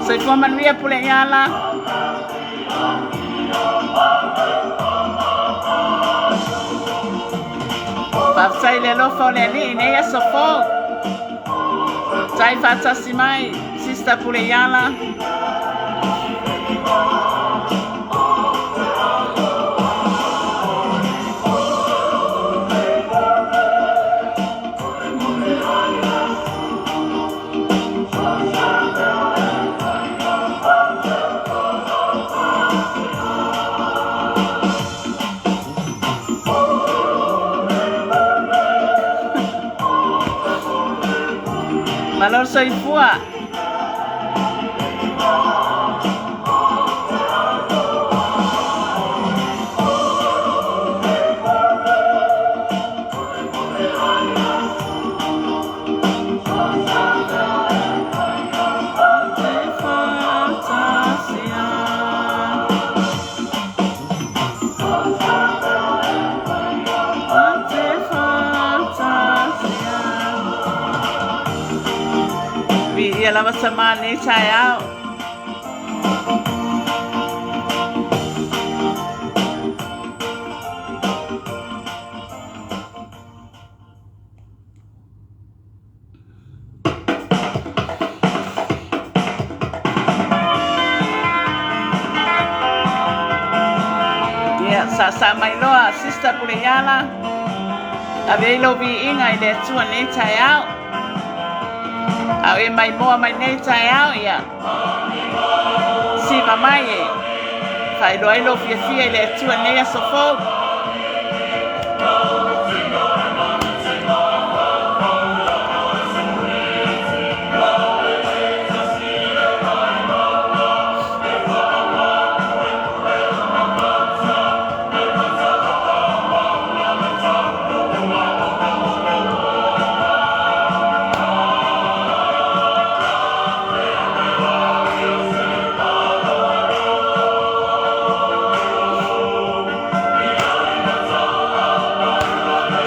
Soifua manuia pule iala. Faafetai le alofa o le Alii i nei aso fou. Tai faatasi mai, Sister Puleiala. Malo le soifua. Viia lava sama nei taeao. Ia, saasaa mai loa, Sister Puleiala. Ave ai lou viiga i le Atua nei taeao. A o e maimoa mai nei taeao, ia. Siva mai e. Faailoa ai lou fiafia i le Atua nei aso fou.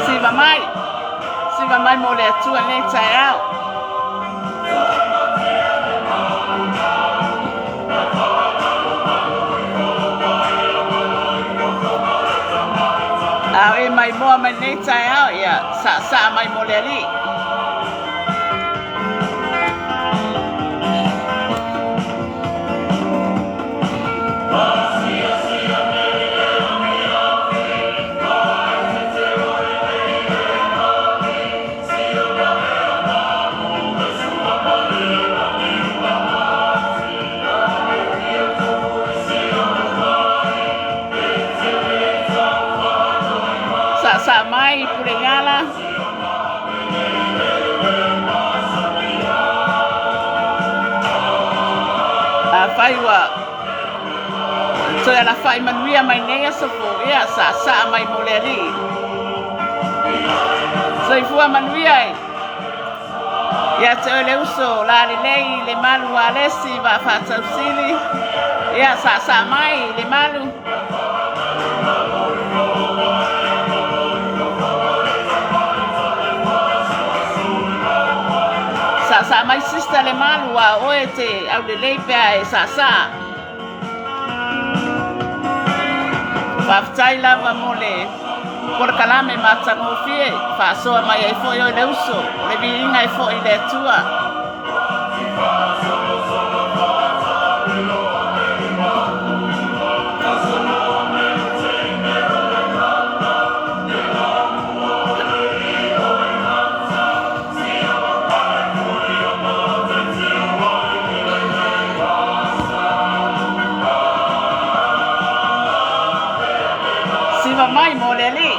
Siva mai. Siva mai mo le Atua nei taeao. A o e maimoa mai nei taeao, ia saasaa mai mo le Alii. Saasaa mai Pulegala. Afai ua toe alafai manuia mai nei aso fou, ia saasaa mai mo le Alii. Soifua manuia e. Ia te oe le uso lalelei le malu alesi vaa faatausili. Ia saasaa mai le malu. Saasaa mai sister Lemalu, aua o oe e te aulelei pe a e saasaa. Faafetai lava mo le polokalame matagofie, faasoa mai ai foi oe le uso, o le viiga e foi i le Atua. Siva mai mo le alii.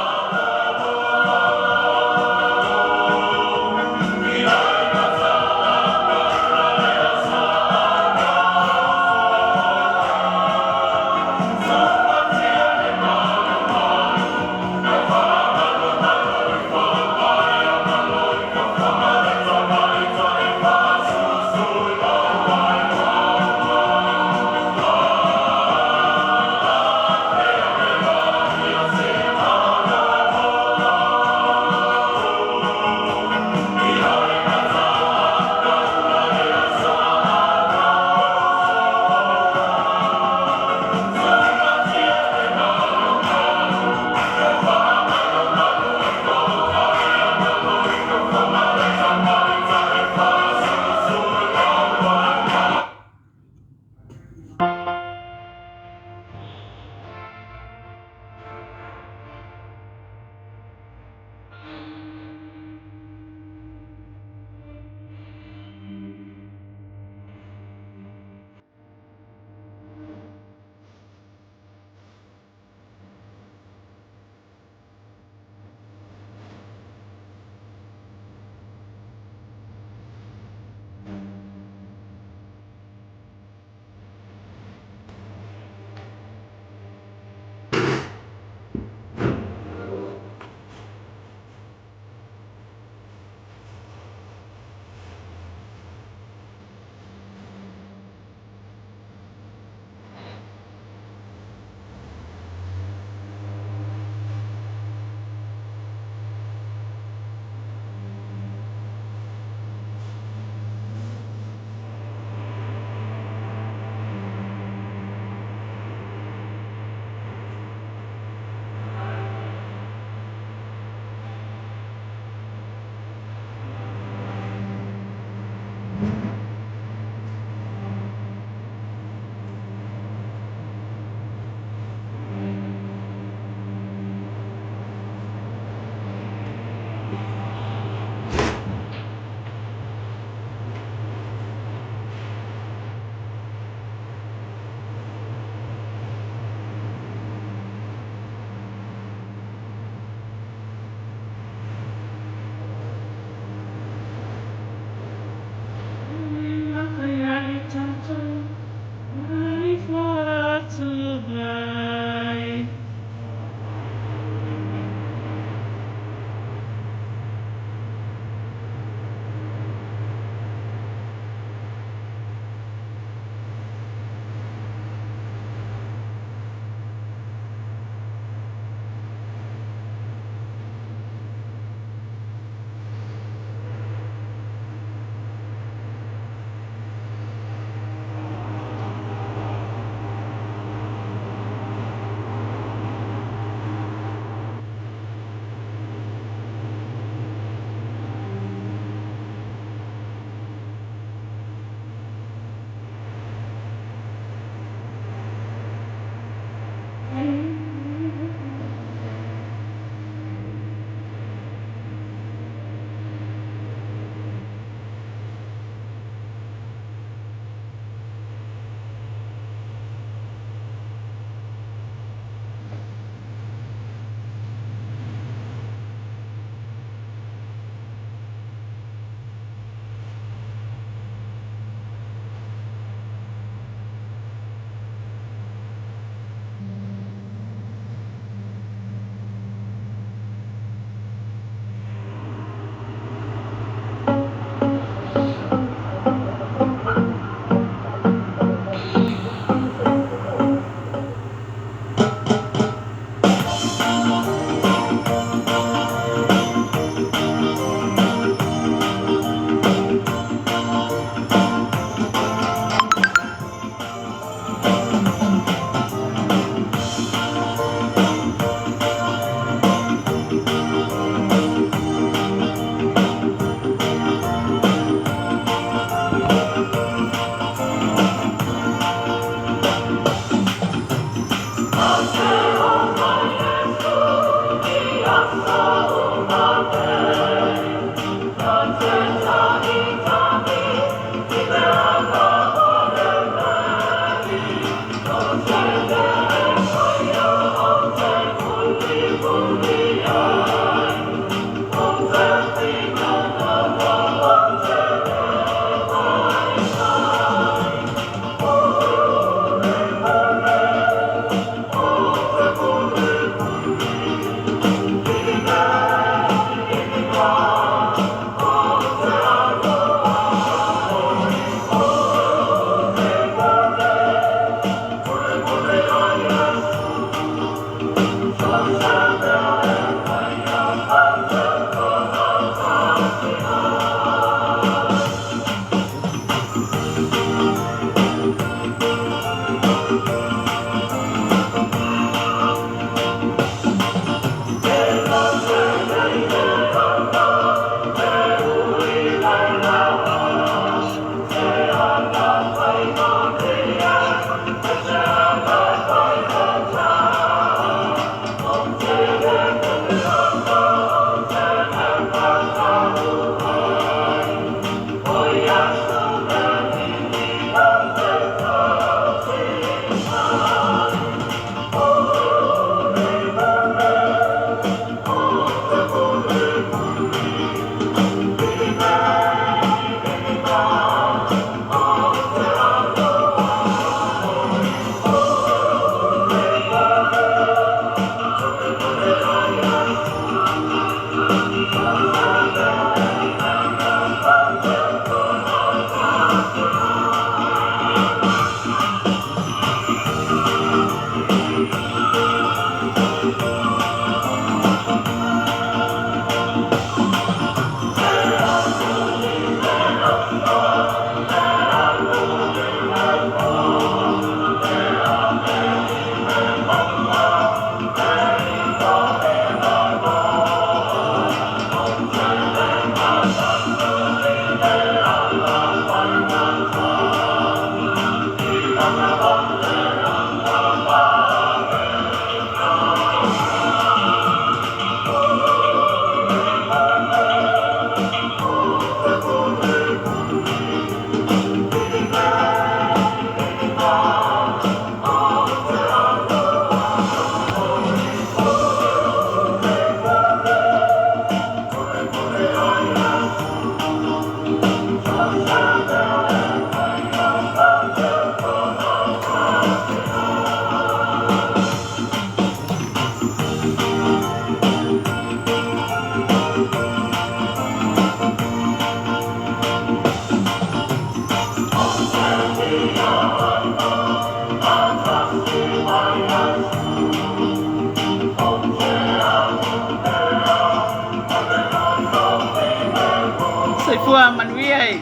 Soifua manuia i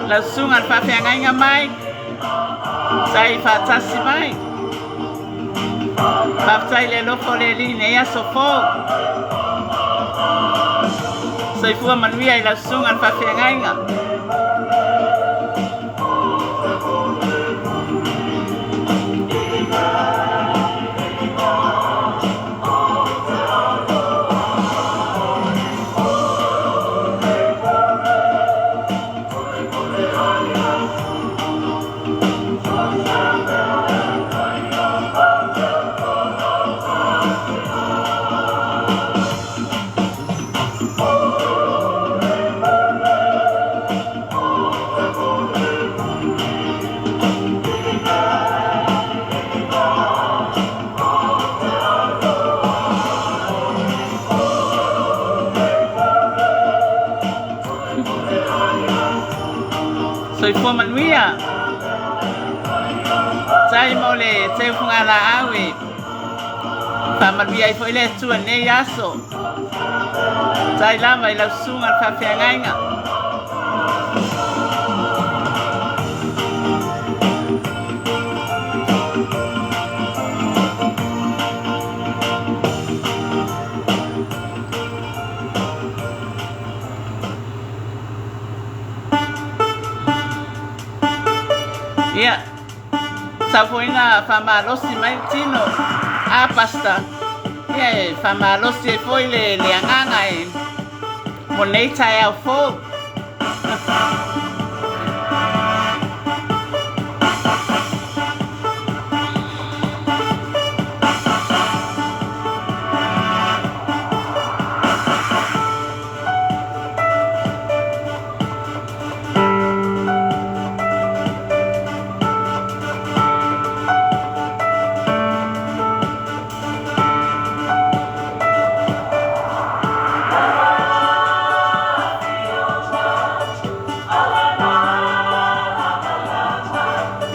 lau susuga le faafeagaiga Mike. Sa i faatasi mai. Faafetai i le alofa o le Alii i lenei aso fou. Soifua manuia i lau susuga le faafeagaiga. Soifua manuia. Tai mo le teufuga laau e faamanuia ai foi le Atua i lenei aso. Tai lava i lau susuga le faafeagaiga. Ia, sau foi ina faamalosi mai le tino. A, Pastor, ia e faamalosi ai foi le, le agaga e mo nei taeao fou.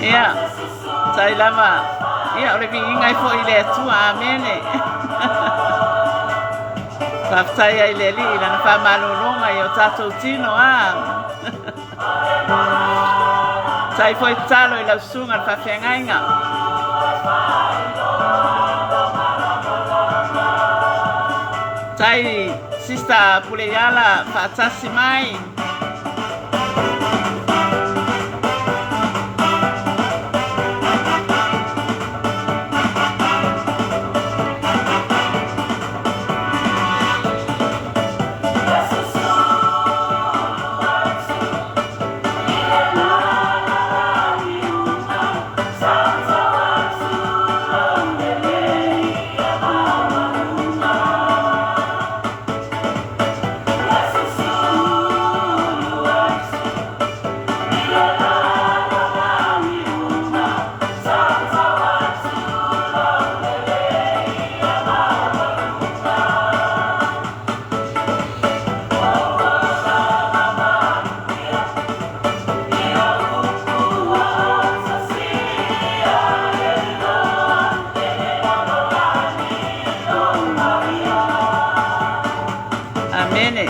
Ia, tai lava. Ia, o le viiga ai foi i le Atua. Amene. Faafetai ai le Alii i lana faamalologa i o tatou tino, a. Tai foi tatalo i lau susuga le faafeagaiga. Tai Sister Puleiala faatasi mai. Amene.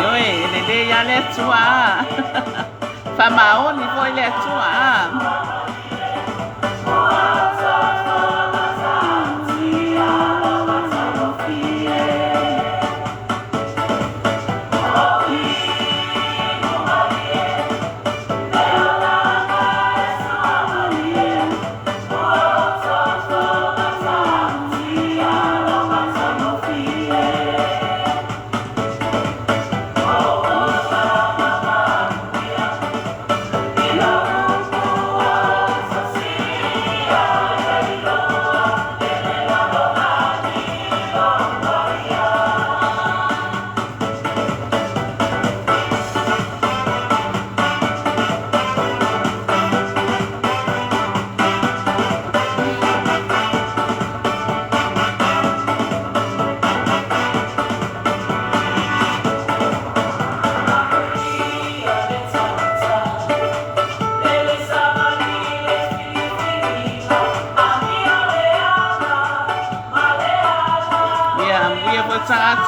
Ioe, e lelei lava le Atua. Faamaoni foi le Atua.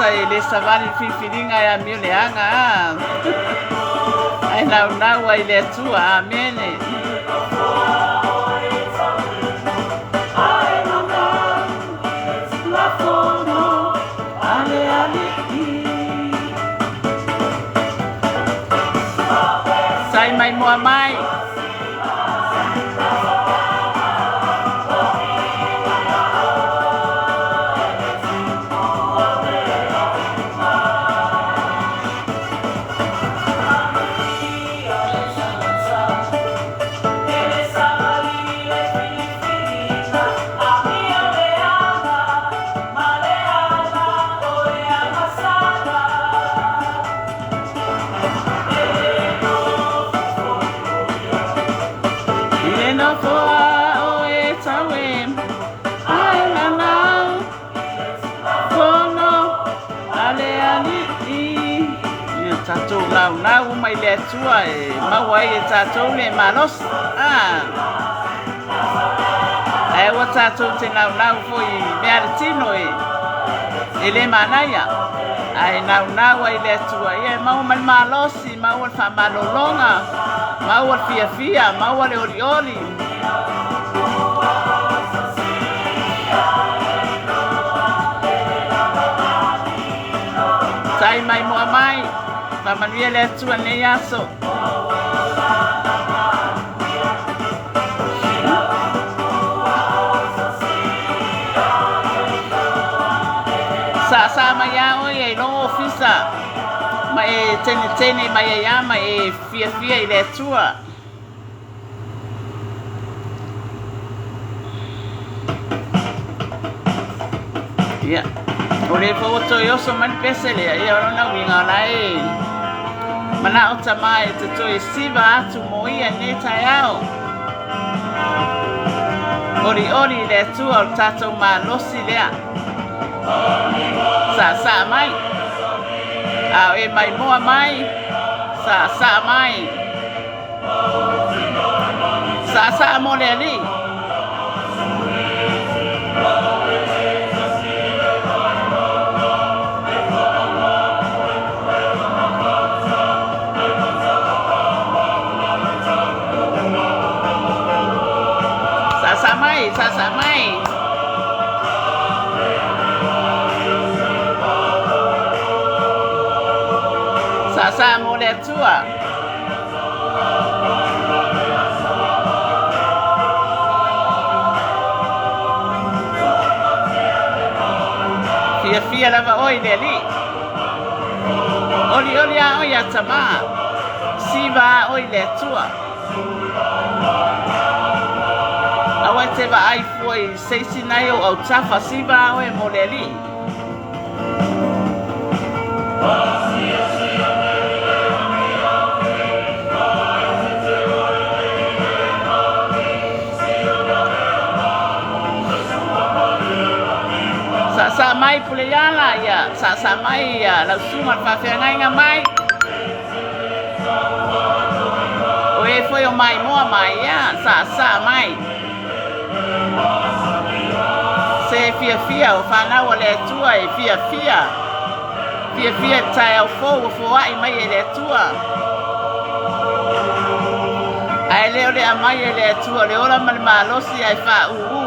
tagata e lē savali i le filifiliga e amio leaga a ae naunau ai i le Atua. Amene. Sai mai moa mai. I le nofoa o e tau e ae lalau fono a le Alii. Ia tatou naunau uma i le Atua e maua ai e tatou le malosi. Ah. Ae ua tatou te naunau foi i mea a le tino e e lē manaia, ae naunau ai i le Atua ia e maua mai le malosi, maua le faamalologa, maua le fiafia, maua le olioli. Tai mai moa mai, faamanuia le Atua lenei aso. Saasaa mai lava oe e lou ofisa ma e tenetene mai ai lava ma e fiafia i le Atua. Ia, o lea foi ua toe oso mai le pese lea, ia o lona uiga o la e manao tamā e te toe siva atu mo ia i lenei taeao. Olioli i le Atua o le tatou malosi lea. Saasaa mai. A o e maimoa mai, saasaa mai. Saasaa mo le Alii. Saasaa mai, saasaa mai. Saasaa mo le Atua. Fiafia lava oe i le Alii. Olioli a oe iā tamā. Siva a oe i le Atua. Aua e te vaai fua i se isi nai ou autafa. Siva a oe mo le Alii. Saasaa mai Puleiala, ia saasaa mai ia lau susuga i le faafeagaiga mai. O e foi o maimoa mai, ia saasaa mai. Se fiafia o fanau a le Atua e fiafia. Fiafia i le taeao fou ua foai mai e le Atua. Ae le o le aumai e le Atua o le ola ma le malosi ae faaūū.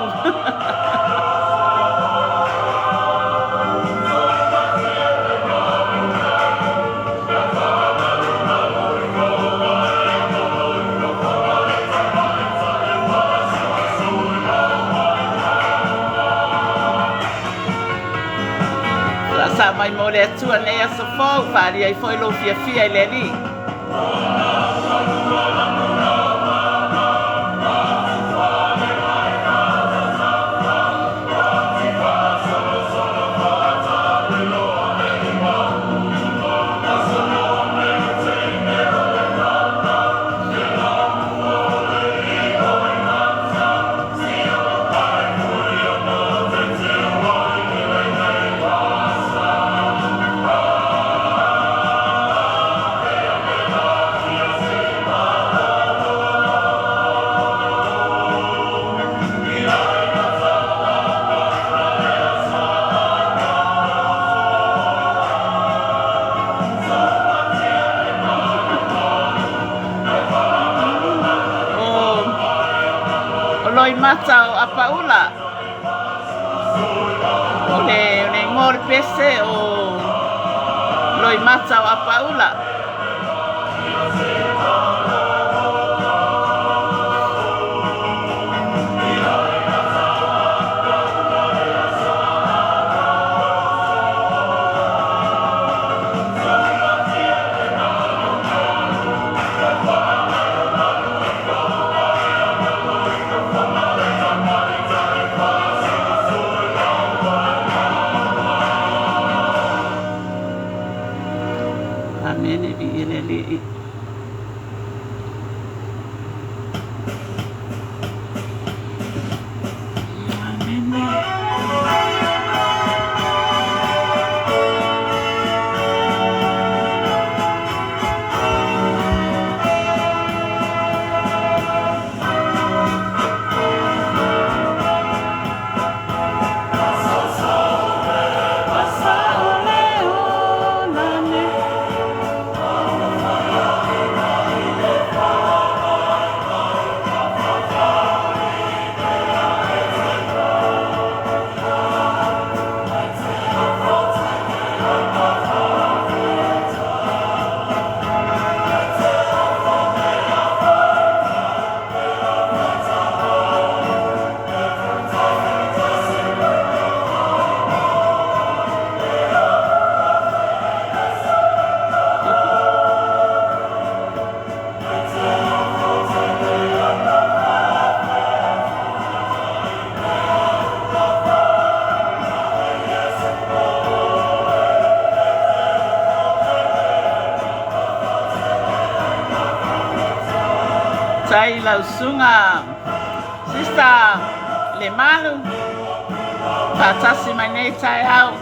Saasaa mai mo le Atua lenei aso fou, faaalia ai foi lou fiafia i le Alii. Loimata o Apaula. O le igoa o le pese o Loimata o Apaula. Amene viia le Alii. Amene. Tai lau susuga Sister Lemalu faatasi mai nei taeao.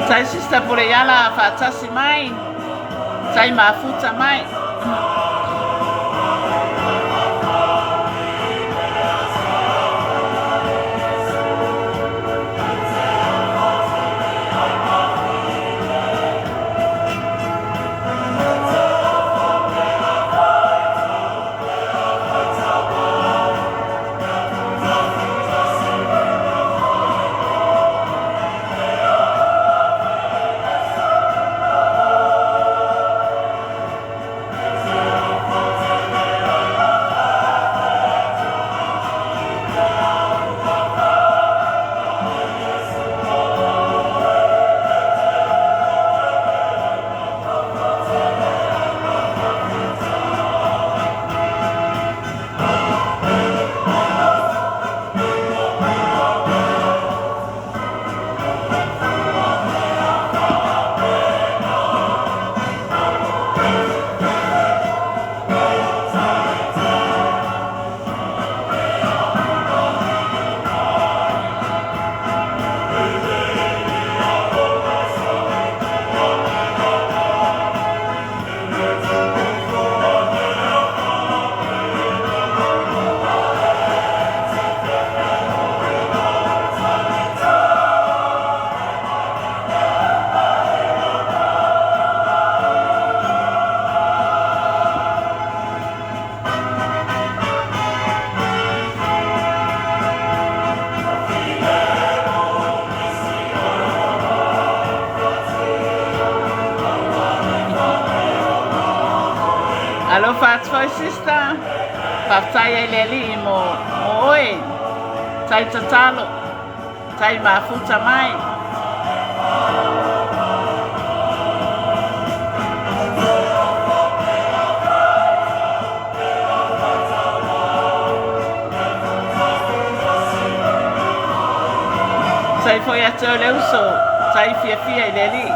Tai Sister Pureiala faatasi mai, tai mafuta mai. Alofa atu foi sister. Faafetai ai le Alii mo oe. Tai tatalo. Tai mafuta mai. Faafetai foi ia te oe le uso, tai fiafia i le Alii.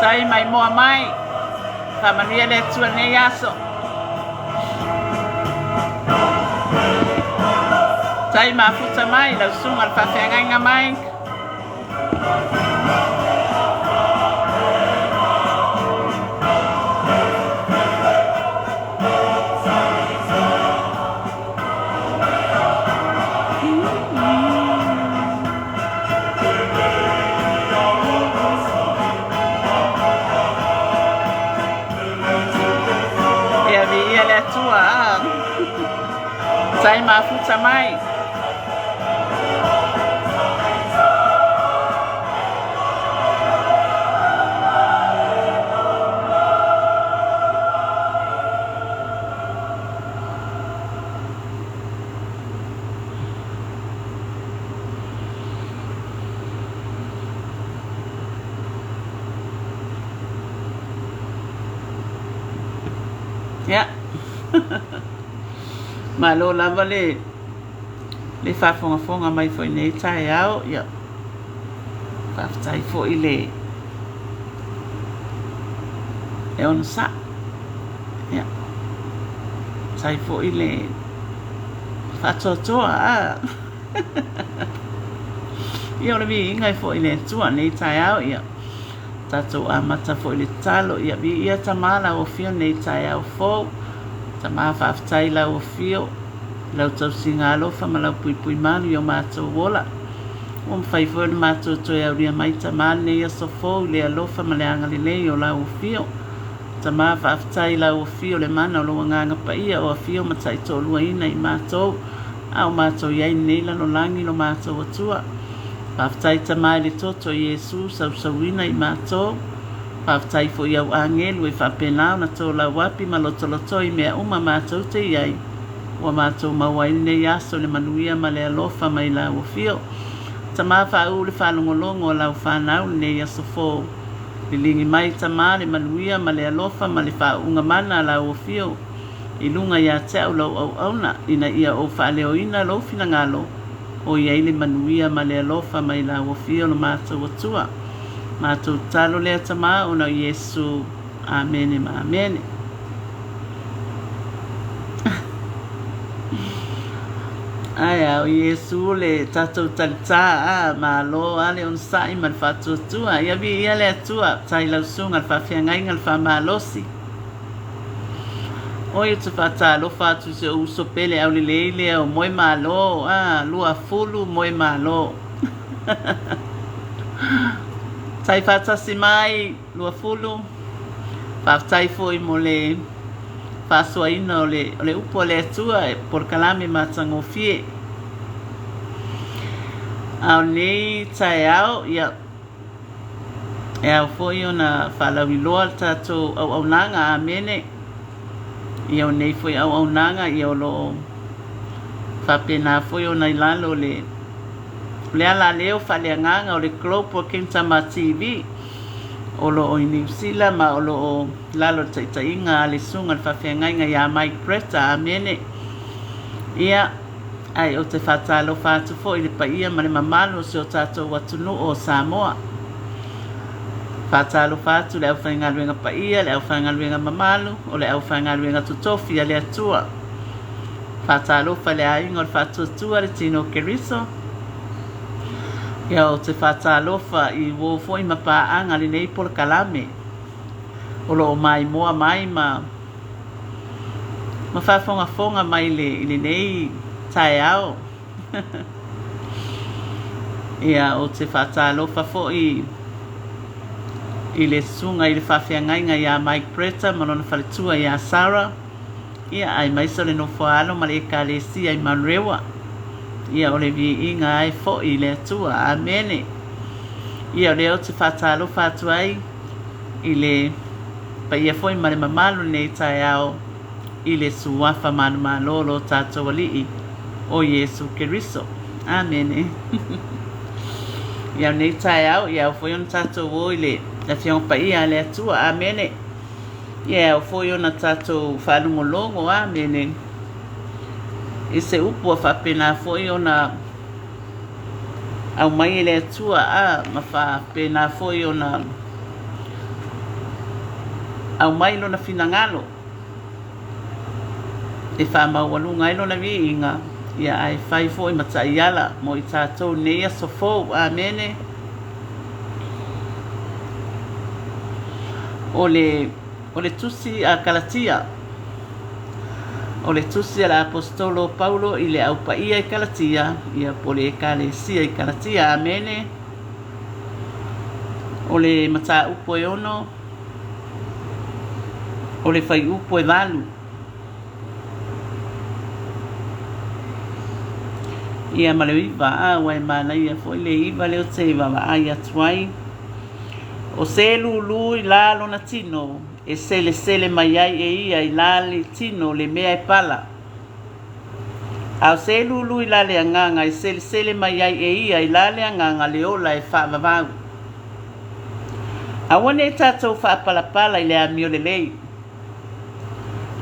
Tai maimoa mai, faamanuia le Atua i lenei aso. Tai mafuta mai lau susuga i le faafeagaiga Mike. Ia viia le Atua. Tai mafuta mai. Ia. Malo lava le le faafogafoga mai foi nei taeao. Ia. Faafetai foi le le onosai. Ia. Faafetai foi le faatoatoa. Ah. Ia o le viiga e foi i le Atua nei taeao. Ia tatou amata foi i le tatalo. Ia viia Tama lau afio nei taeao fou. Tama faafetai i lau afio, lau tausiga alofa ma lau puipui malu i o matou ola. Ua mafai foi ona matou toe aulia mai Tama lenei aso fou i le alofa ma le agalelei o lau afio. Tama faafetai i lau afio le mana o lou Agaga Paia o afio ma taitoaluaina i matou a o matou i ai i lenei lalolagi lo matou Atua. Faafetai Tama i le toto o Iesu sausauina i matou. Faafetai foi i au agelu e faapena ona tolauapi ma lotoloto i mea uma matou te i ai, ua matou maua ai lenei aso i le manuia ma le alofa mai lau afio. Tama faauu le faalogologo a lau fanau lenei aso fou. Liligi mai Tama le manuia ma le alofa ma le faauuga mana a lau afio i luga ia te au lau auauna, ina ia ou faaleoina lou finagalo o i ai le manuia ma le alofa mai lau afio lo matou Atua. Matou tatalo lea Tama ona o Iesu. Amene ma amene. Ae a o Iesu le tatou talitā a malo a le onosai ma le faatuatua. Ia viia le Atua, tai lau susuga le faafeagaiga le faamalosi. Oi ou te faatalofa atu i si ou uso pele aulelei lea o Moemalo, a Luafulu Moemalo. Tai faatasi mai Luafulu, faafetai foi mo le faasoaina o le, o le upu a le Atua e polokalame matagofie. A o lenei taeao, ia, E ao foi ona faalauiloa le tatou auaunaga, amene. Ia o nei foi auaunaga, ia o lo o faapena foi ona i lalo o le, o le alaleo faaleagaga o le Global Kingdom TV o lo o i Niu Sila ma o lo o i lalo o le taitaiga a le Susuga i le Faafeagaiga ia Mike Bretta, amene. Ia, Ae ou te faatalofa atu foi i le paia ma le mamalu o si o tatou atunuu o Samoa. Faatalofa atu i le aufaigaluega paia, le aufaigaluega mamalu, o le aufaigaluega totofi a le Atua. Faatalofa i le aiga o le Faatuatua, le Tino o Keriso. Ia ou te faatalofa i uo foi ma paaga lenei polokalame o lo o maimoa mai ma ma faafogafoga mai i lenei taeao. Ia, ou te faatalofa foi i le susuga i le faafeagaiga ia Mike Bretta ma lona faletua ia Sarah, ia, aemaise o le nofoaalo ma le Ekalesia i Manurewa. Ia, o le viiga ai foi i le Atua. Amene. Ia, o lea ou te faatalofa atu ai i le paia foi ma le mamalu lenei taeao i le Suafa manumalo o lo tatou Alii o Iesu Keriso. Amene. Ia lenei taeao, ia ao foi ona tatou o i le Afioga Paia a le Atua. Amene. Ia ao foi ona tatou faalogologo. Amene. I se upu ua faapena foi ona aumai e le Atua a ma faapena foi ona aumai lona finagalo e faamaualuga ai lona viiga, ia ae fai foi ma taiala mo i tatou i lenei aso fou. Amene. O le, o le tusi a Kalatia. O le tusi a le Aposetolo o Paulo i le Au Paia i Kalatia, ia po o le Ekalesia i Kalatia. Amene. O le mataupu e 6, o le fuaiupu e 8. Ia ma le 9, a ua e manaia foi le 9 lea ou te vaavaai atu ai. O se lūlū i la lona tino, e selesele mai ai e ia i la le tino le mea e pala. A o se lūlū i la le agaga, e selesele mai ai e ia i la le agaga le ola e faavavau. Aua ne i tatou faapalapala i le amio lelei.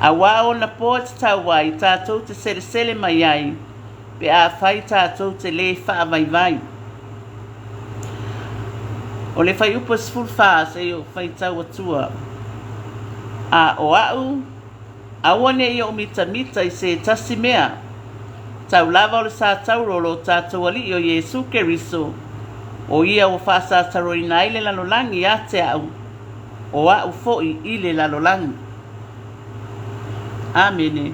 Auā ona po e tatau ai tatou te selesele mai ai pe afai tatou te lē faavaivai. O le fuaiupu e 14 se i ou faitau atua. A o a'u, aua ne i ou mitamita i se tasi mea, tau lava o le satauro o lo tatou Alii o Iesu Keriso, o ia ua faasataroina ai le lalolagi ia te a'u, o a'u foi i le lalolagi. Amene.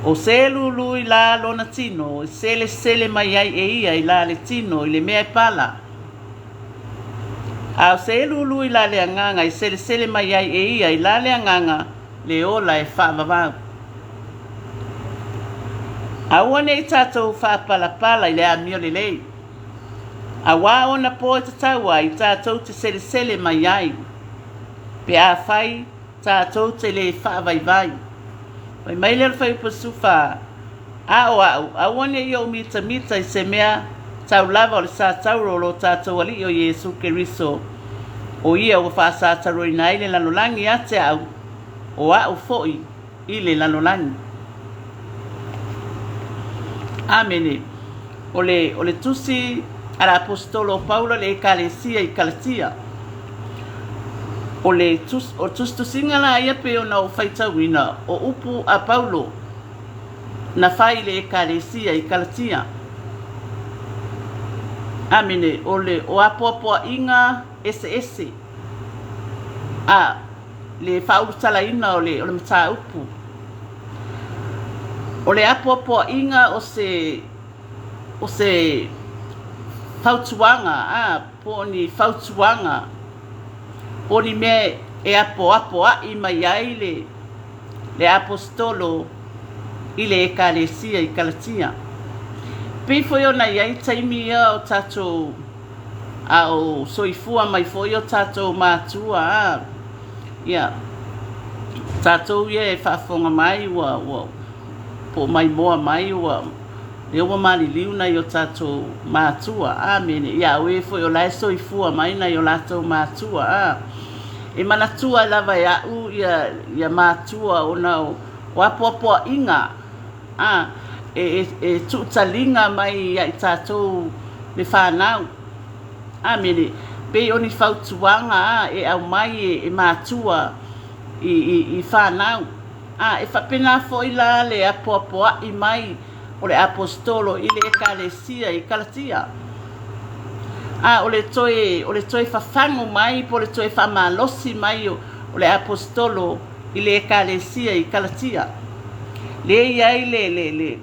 O se lūlū i la lona tino, e selesele mai ai e ia i la le tino i le mea e pala. A o se lūlū i la le agaga, e selesele mai ai e ia i la le agaga le ola e faavavau. Aua ne i tatou faapalapala i le amio lelei. Auā ona po e tatau ai tatou te selesele mai ai, pe afai tatou te lē faavaivai. Fai mai lea o le fuaiupu 14, A o a'u, aua ne i ou mitamita i se mea tau lava o le satauro o lo tatou Alii o Iesu Keriso, o ia ua faasataroina ai le lalolagi ia te a'u, o a'u foi i le lalolagi. Amene. O le, o le tusi a le Aposetolo o Paulo i le Ekalesia i Kalatia. O le tus, o tusitusiga la ia pei ona ou faitauina, o upu a Paulo na fai i le Ekalesia i Kalatia. Amene. O le, o apoapoaiga eseese a le faaulutalaina o le, o le mataupu. O le apoapoaiga o se, o se fautuaga, a, po o ni fautuaga, po o ni mea e apoapoai mai ai le, le Aposetolo i le Ekalesia i Kalatia. Pei foi ona i ai taimi ia o tatou a o soifua mai foi o tatou matua, a, ia, tatou ia e faafofoga mai ua, ua po o maimoa mai ua, lea ua maliliu nai o tatou matua, amene, ia a o e foi o la e soifua mai nai o latou matua, a. E manatua lava e a'u ia, ia matua ona o, o apoapoaiga, a, e, e, e tuutaliga mai ia i tatou le fanau. Amene. Pei o ni fautuaga a e aumai e, e matua i, i, i fanau. A e faapena foi la le apoapoai mai o le Aposetolo i le Ekalesia i Kalatia. A o le toe, o le toe fafagu mai po o le toe faamalosi mai o, o le Aposetolo i le Ekalesia i Kalatia. Lea e i ai le, le, le,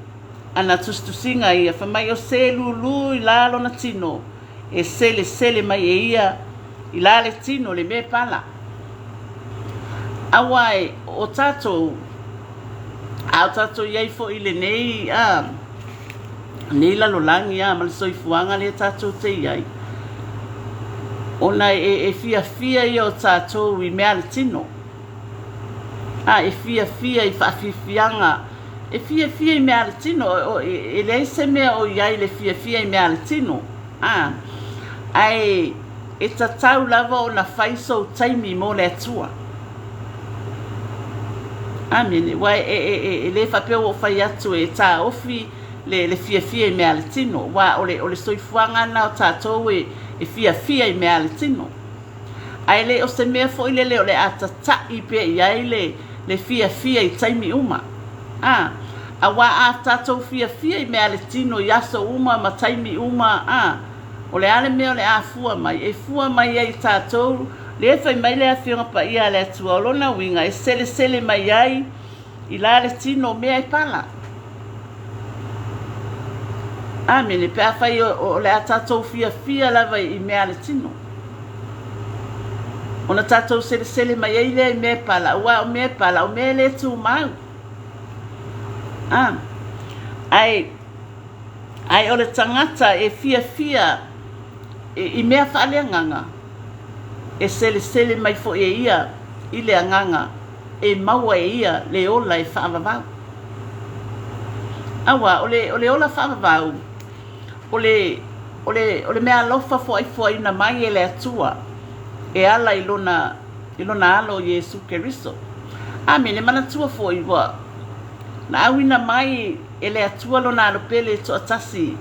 ana tusitusiga ia, fai mai o se lūlū i la lona tino, e selesele mai e ia i la le tino le mea pala. Aua e o tatou, a o tatou i ai foi i lenei, a, nei lalolagi, a, ma le soifuaga lea tatou te i ai, ona e, e fiafia ia o tatou i mea a le tino. A, e fiafia i faafiafiaga, e fiafia i mea a le tino, e leai se mea o i ai le fiafia i mea a le tino. A, ae e tatau lava ona fai sou taimi mo le Atua. Amene. Ua e, e, e, e le faapea ua ou fai atu e taofi le, le fiafia i mea a le tino, aua o le, o le soifuaga lena o tatou e, e fiafia i mea a le tino. Ae le o se mea foi lele o le a tata'i pea i ai le, le fiafia i taimi uma. A, auā a tatou fiafia i mea a le tino i aso uma ma taimi uma, a, o le a le mea o le a fua mai? E fua mai ai i tatou, lea fai mai le Afioga Paia a le Atua, o lona uiga e selesele mai ai i la le tino mea e pala. Amene. Pe afai o le a tatou fiafia lava i mea a le tino, ona tatou selesele mai ai lea i mea e pala, aua o mea e pala, o mea e le tumau. A, ae, ae o le tagata e fiafia i mea faaleagaga, e selesele mai foi e ia i le agaga e maua e ia le ola e faavavau. Aua, o le, o le ola faavavau, o le, o le, o le meaalofa foaifoaina mai e le Atua e ala i lona, i lona Alo o Iesu Keriso. Amene. Manatua foi ua na auina mai e le Atua lona Alo pele e toatasi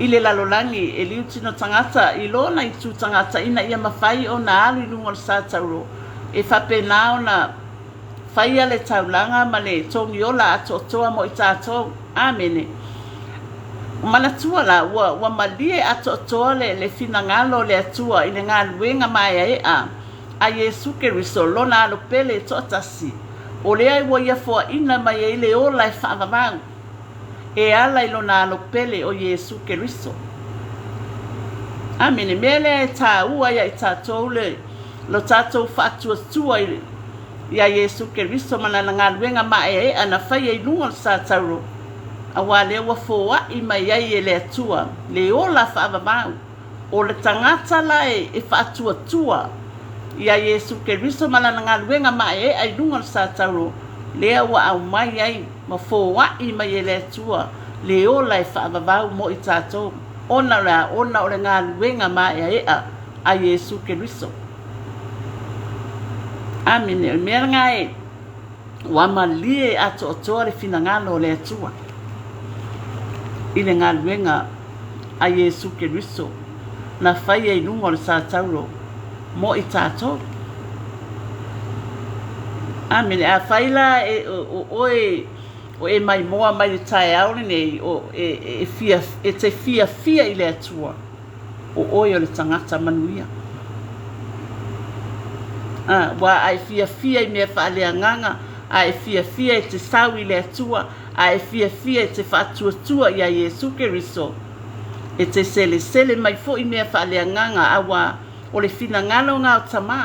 i le lalolagi e liutino tagata i lona itu tagata ina ia mafai ona alu i luga o le sa tauro e faapena ona faia le taulaga ma le togiola atoatoa mo i tatou. Amene. Manatua la, ua, ua malie atoatoa le, le finagalo o le Atua i le galuega maeaea a Iesu Keriso, Lona Alo pele e toatasi, o lea ua Ia foaina mai ai le ola e faavavau, e ala i Lona Alo pele o Iesu Keriso. Amene. Mea lea e tāua ia i tatou le, lo tatou faatuatua i, iā Iesu Keriso ma Lana galuega maeaea na faia i luga o le sa tauro, auā lea ua foaʻi mai ai e le Atua le ola faavavau. O le tagata la e faatuatua iā Iesu Keriso ma Lana galuega maeaea i luga o le sa tauro, lea ua aumai ai ma foaʻi mai e le Atua le ola e faavavau mo i tatou, ona o le a? Ona o le galuega maeaea a Iesu Keriso. Amene. O le mea lena e ua malie atoatoa le finagalo o le Atua i le galuega a Iesu Keriso na faia i luga o le sa tauro mo i tatou. Amene. Afai la e o oe o e maimoa mai le taeao lenei o e, e, fia, e te fiafia i le Atua, o oe o le tagata manuia. A, ua a e fiafia i mea faaleagaga, a e fiafia e te sau i le Atua, a e fiafia e te faatuatua iā Iesu Keriso, e te selesele mai foi i mea faaleagaga, auā o le finagalo ngā o Tamā,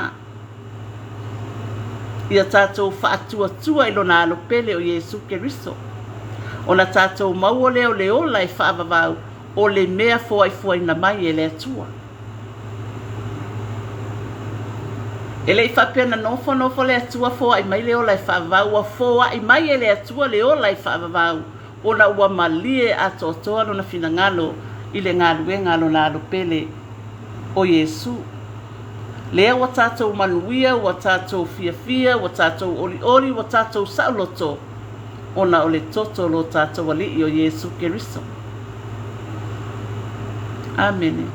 ia tatou faatuatua i Lona Alo pele o Iesu Keriso. Ona tatou maua lea o le ola e faavavau o le mea foaifoaina mai e le Atua. E le i faapea na nofonofo le Atua foai mai le ola e faavavau, ua foai mai e le Atua le ola e faavavau, ona ua malie atoatoa lona finagalo i le galuega a lona Alo pele, o Iesu. Lea ua tatou manuia, ua tatou fiafia, ua tatou olioli, ua tatou saoloto, ona o le toto o lo tatou Alii o Iesu Keriso. Amene.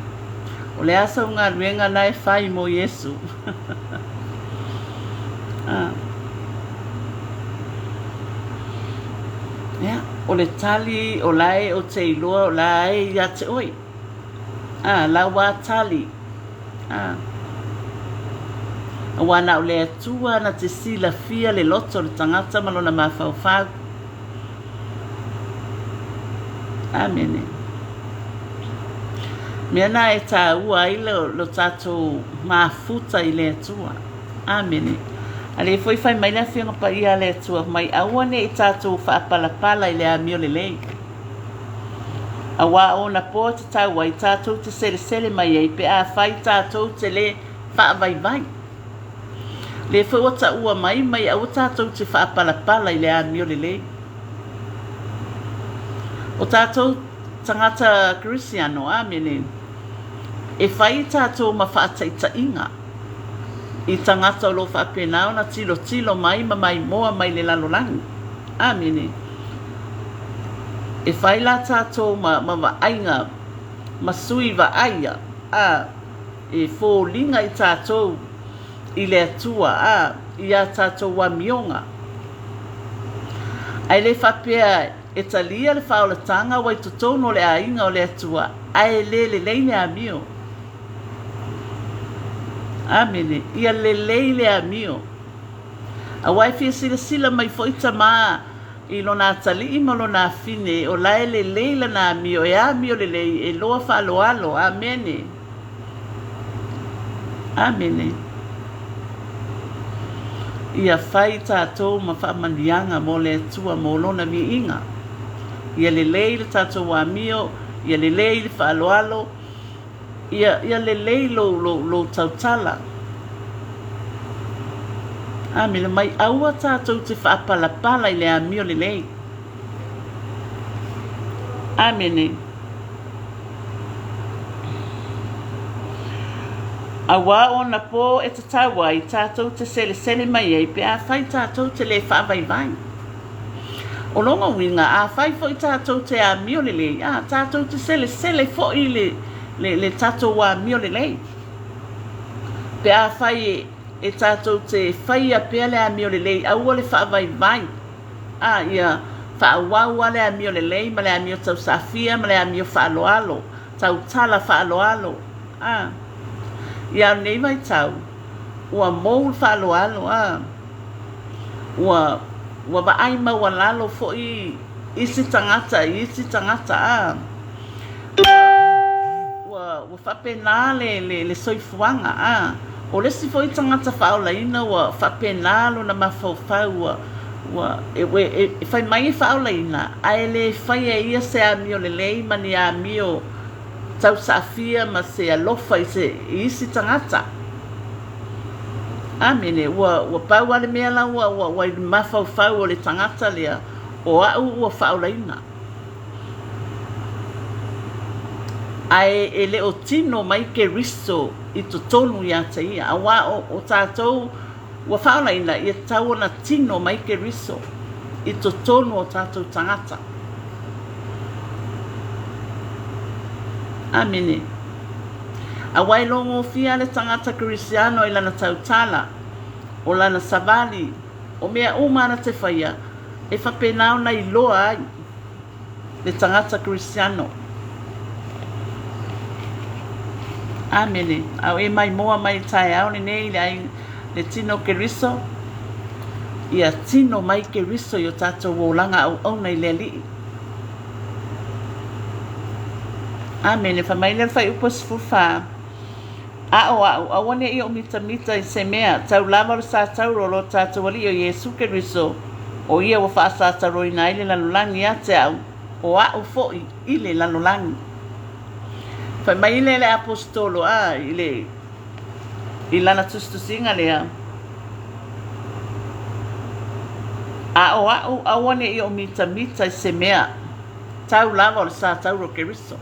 O le a sau galuega na e fai mo Iesu? Ah. Ia, o le tali o la e o te iloa o la e ia te oe. Ah, la ua tali. Ah. Aua na o le Atua na te silafia le loto o le tagata ma lona mafaufau. Amene. Mea na e tāua ai lo, lo tatou mafuta i le Atua. Amene. A lea foi fai mai le Afioga Paia a le Atua, mai aua ne i tatou faapalapala i le amio lelei. Auā o ona po e tatau ai tatou te selesele mai ai pe afai tatou te le faavaivai. Lea foi ua taua mai, mai aua tatou te faapalapala i le amio lelei. O tatou tagata Kerisiano, amene. E fai tatou ma faataitaiga i tagata o lo o faapena ona tilotilo mai ma maimoa mai le lalolagi. Amene. E fai la tatou ma, ma vaaiga ma sui vaaia, a, e foliga i tatou i le Atua, a, i a tatou amioga. Ae le faapea e talia le faaolataga ua i totonu o le aiga o le Atua, ae le lelei le amio. Amene. Ia lelei le amio. Aua e fia silasila mai foi Tama i lona atalii ma lona afine, o la e lelei lana amio, e amio lelei, e loa faaaloalo. Amene. Amene. Ia fai tatou ma faamanuiaga mo le Atua mo Lona viiga. Ia lelei le tatou amio, ia lelei le faaaloalo, ia, ia lelei lou, lou, lou tautala. Amene. Mai aua tatou te faapalapala i le amio lelei. Amene. Auā ona pō e tatau ai tātou te selesele mai ai pe afai tātou te lē faavaivai. O lona uiga, afai foi tātou te amio lelei, ā, tātou te selesele foi i le, le, le tātou amio lelei. Pe afai e, e tātou te whaia pea le amio lelei, aua le faavaivai. Ā, ia faaauau lava le amio lelei ma le amio tausafia ma le amio faaaloalo, tautala faaaloalo. Ā, ia au nei vaitau, ua mou le faaaloalo, ā, ua, ua vaai maualalo foi isi tagata i isi tagata, ā, ua, ua, ua faapena le, le, le soifuaga, ā, o le isi foi tagata faaolaina ua faapena lona mafaufau, ua, ua, e, e, e fai mai e faaolaina, ae le faia e ia se amio lelei ma ni amio tausaafia ma se alofa i se, i isi tagata. Amene. Ua, ua pau lava le mea la ua, ua, ua i le mafaufau o le tagata lea, o au ua faaolaina. Ae e le o tino mai Keriso i totonu iā te ia, auā o, o tātou ua faaolaina, ia tatau ona tino mai Keriso i totonu o tātou tagata. Amene. Auā e logofia le tagata Kerisiano i lana tautala, o lana savali, o mea uma ana te whaia, e faapena ona iloa ai le tagata Kerisiano. Amene. A o e maimoa mai i le taeao lenei i le ai le tino o Keriso, ia tino mai Keriso i o tatou olaga auauna i le Alii. Amene. Fai mai lea o le Fuaiupu e 14, A o a'u, aua ne i ou mitamita i se mea, tau lava o le satauro o lo tatou Alii o Iesu Keriso, o ia ua faasatauroina ai le lalolagi ia te au, o a'u foi i le lalolagi. Fai mai lea le Aposetolo, a, i le, i lana tusitusiga lea, A o a'u, aua ne i ou mitamita i se mea, tau lava o le satauro o Keriso.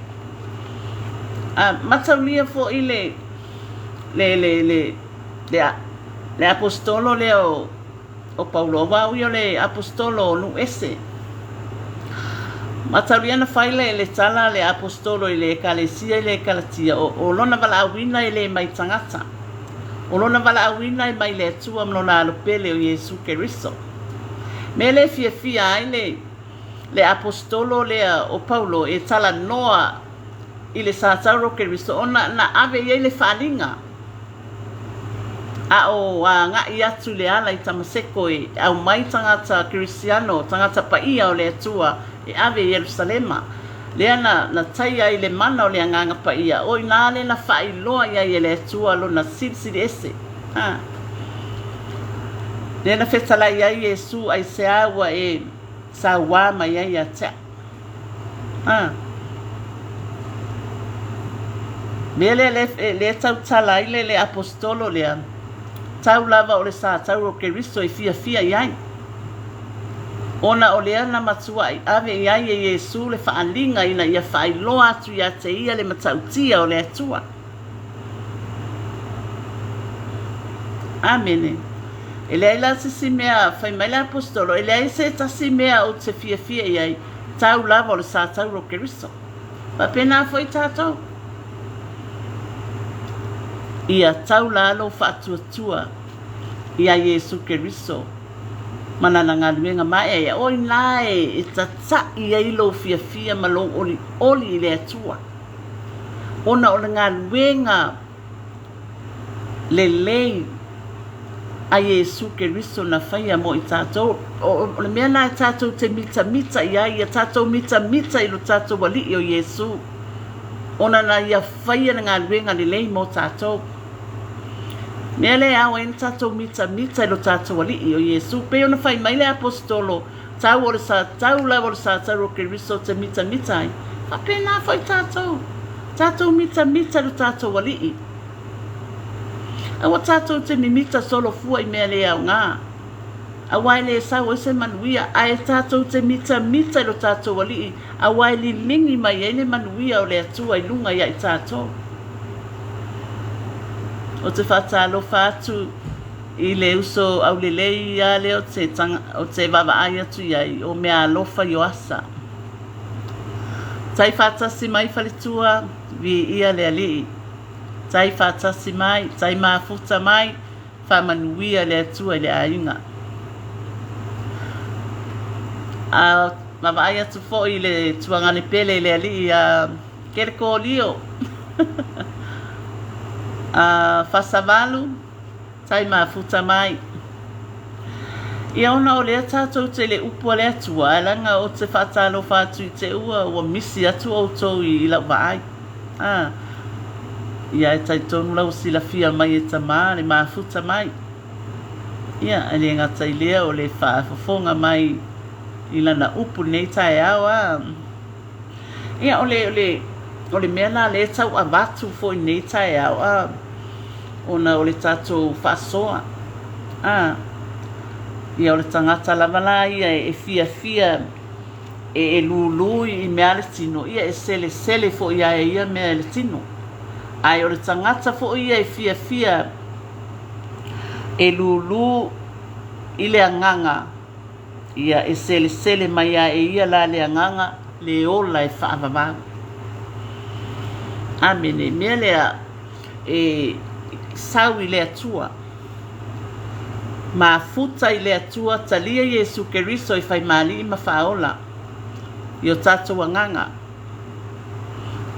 A, mataulia foi le, le, le, le, le, le Aposetolo lea o, o Paulo, aua o ia o le Aposetolo o nuu ese. Mataulia na fai le, le tala a le Aposetolo i le Ekalesia i le Kalatia, o, o lona valaauina e le mai tagata. O lona valaauina e mai le Atua ma lona Alo pele o Iesu Keriso. Mea lea e fiafia ai le, le Aposetolo lea o Paulo e talanoa i le satauro o Keriso ona na ave i ai le faaaliga a o agai atu i le ala i Tamaseko e aumai tagata Kerisiano, tagata paia o le Atua e ave i Ierusalema. Lea na, na taia ai le mana o le Agaga Paia, o i ina lea na faailoa i ai e le Atua lona silisili ese. Ha. Lea na fetalai ai Iesu aisea ua e sauā mai ai ia te au. Ha. Mea lea le, le tautala ai le, le aposetolo lea, tau lava o le satauro o Keriso e fiafia i ai. Ona o lea na matuaʻi ave i ai e Iesu le faaliga ina ia faailoa atu ia te ia le matautia o le Atua. Amene. E leai la se isi mea, fai mai le Aposetolo, e leai se tasi mea ou te fiafia i ai, tau lava o le sa taura o Keriso. Faapena foi tatou. Ia tau la lou faatuatua iā Iesu Keriso ma Lana galuega maeaea, o inā e tataʻi ai lou fiafia ma lou olioli i le Atua, ona o le galuega lelei a Iesu Keriso na faia mo i tatou. O le mea lena e tatou te mitamita i ai, ia tatou mitamita i lo tatou Alii o Iesu, ona na Ia faia le galuega lelei mo tatou. Mea lea e ao ai ona tatou mitamita i lo tatou Alii o Iesu. Pei ona fai mai le Aposetolo, Tau o le sa, tau lava o le sa tau o Keriso te mitamita ai, faapena foi tatou. Tatou mitamita i lo tatou Alii. Aua tatou te mimita solo fua i mea le aoga, aua e le sau ai se manuia, ae tatou te mitamita i lo tatou Alii, aua e liligi mai ai le manuia o le Atua i luga ia i tatou. Ou te faatalofa atu i le uso aulelei lava lea ou te vaavaai atu i ai, o Meaalofa Ioasa. Tai faatasi mai faletua, viia le Alii. Tai faatasi mai, tai mafuta mai, faamanuia le Atua i le aiga. A vaavaai atu foi i le tuagane pele i le Alii ia Kelekolio. A Fasavalu, Tai mafuta mai. Ia ona o lea tatou te le upu a le Atua, ae leaga ou te faatalofa atu i te ua ua misi atu outou i lau vaai. A, ia e talitonu la ua silafia mai e Tama le mafuta mai. Ia, e le gata i lea o le faafofoga mai i lana upu i lenei taeao, a. Ia, o le, o le, o le mea la lea e tau avatu foi i lenei taeao, a, ona o le tatou faasoa, a, ia o le tagata lava la ia e fiafia e lūlū i mea a le tino, ia e selesele foi lava e ia mea e le tino. Ae o le tagata foi ia e fiafia e lūlū i le agaga, Ia, e selesele mai a e ia la le agaga le ola e faavavau. Amene. Mea lea e sau i le Atua. Mafuta i le Atua, talia Iesu Keriso e fai ma Alii ma Faaola i o tatou agaga,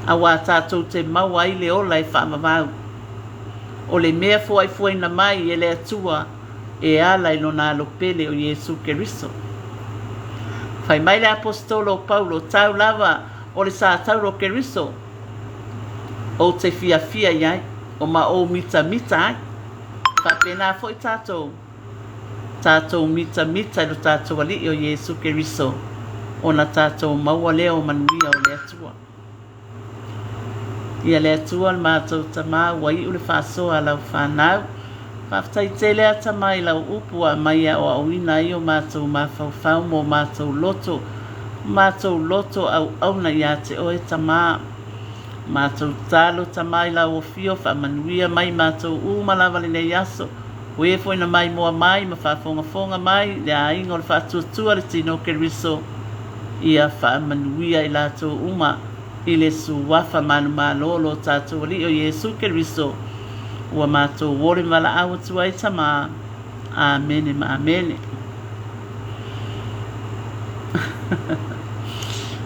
auā tatou te maua ai le ola e faavavau. O le mea fuaifuaina mai e le Atua, e ala i lona alo pele o Iesu Keriso. Fai mai le Aposetolo o Paulo, Tau lava o le sa taura o Keriso ou te fiafia i ai, o ma ou mitamita ai. Faapena foi tatou, tatou mitamita i lo tatou Alii o Iesu Keriso, ona tatou maua lea o manuia o le Atua. Ia le Atua le matou Tama ua iu le faasoa a lau fanau. Faafetai tele a Tama i lau upu ua aumai e aoaoina ai o matou mafaufau ma o matou loto, o matou loto auauna ia te oe Tama. Matou tatalo Tama i lau afio faamanuia mai matou uma lava lenei aso. O e foi na maimoa mai ma faafogafoga mai le aiga o le faatuatua le tino o Keriso, ia faamanuia i latou uma i le suafa manumalo o lo tatou Alii o Iesu Keriso, ua matou ole ma valaau atu ai Tama. Amene ma Amene.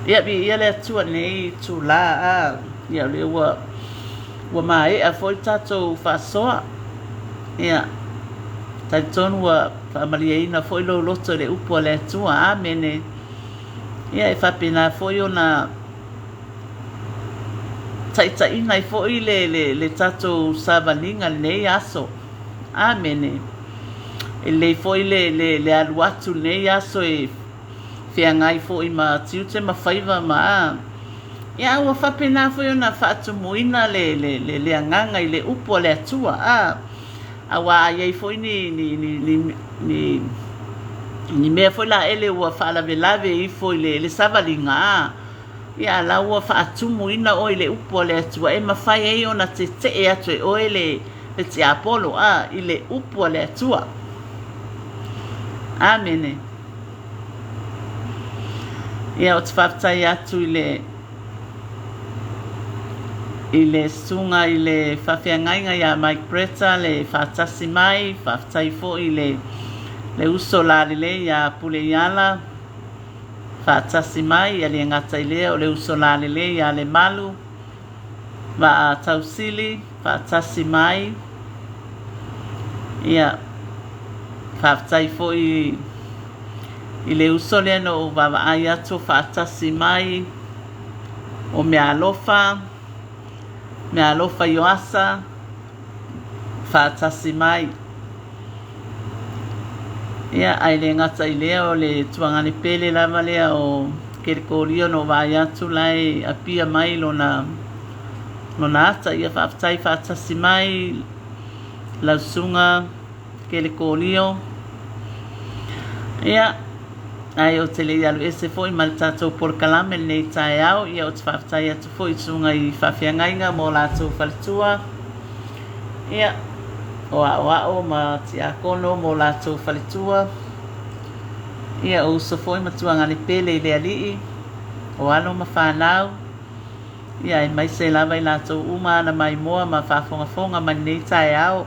Ia, viia le Atua i lenei itulā, a, ia o lea ua Ua maea foi le tatou faasoa. Ia, talitonu ua faamalieina foi lou loto i le upu a le Atua. Amene. Ia, e faapena foi ona taitaiina ai foi le, le, le tatou savaliga i lenei aso. Amene. E lelei foi le, le, le alu atu i lenei aso e feagai foi ma tiute ma faiva ma a. Ia, a ua faapena foi ona faatumuina le, le, le, le agaga i le upu a le Atua, a, auā a i ai foi ni, ni, ni, ni, ni, ni mea foi laele ua faalavelave ifo i le, le savaliga, a, ia, a la ua faatumuina oe i le upu a le Atua e mafai ai ona tetee atu e oe le, le tiapolo, a, i le Upu a le Atua. Amene. Ia, ou te faafetai atu i le i le susuga i le faafeagaiga ia Mike Bretta le faatasi mai, faafetai foi i le le uso lalelei ia Puleiala faatasi mai, ia le gata i lea o le uso lalelei ia Lemalu Vaa Tausili faatasi mai. Ia, faafetai foi i le uso lea na ou vaavaai atu o faatasi mai, o Meaalofa, Meaalofa Ioasa, faatasi mai. Ia, ae le gata i lea, o le tuagane pele lava lea o Kelekorio na ou vaai atu la e apia mai lona lona ata. Ia, faafetai faatasi mai lau susuga Kelekorio. Ia, ae ou te le i alu ese foi ma le tatou polokalame lenei taeao, ia ou te faafetai atu foi i susuga i faafeagaiga ma o latou faletua. Ia, o aoao ma tiakono ma o latou faletua. Ia, o uso foi ma tuagane pele i le Alii, o alo ma fanau. Ia, aemaise lava i latou uma ana maimoa ma faafogafoga mai lenei taeao.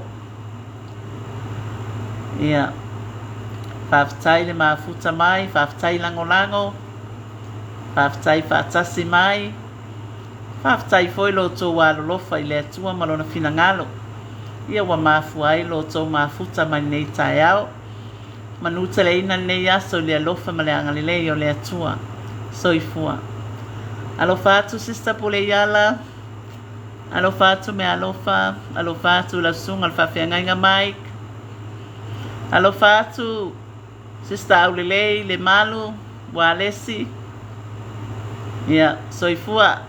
Ia, faafetai le mafuta mai, faafetai lagolago, faafetai faatasi mai, faafetai foi lo outou alolofa i le Atua ma Lona finagalo. Ia ua mafua ai lo outou mafuta mai lenei taeao. Manuteleina lenei aso i le alofa ma le agalelei o le Atua. Soifua. Alofa atu Sister Puleiala. Alofa atu Meaalofa. Alofa atu lau susuga le faafeagaiga Mike. Alofa atu Sister Aulelei Lemalu Walesi. Ia, soifua.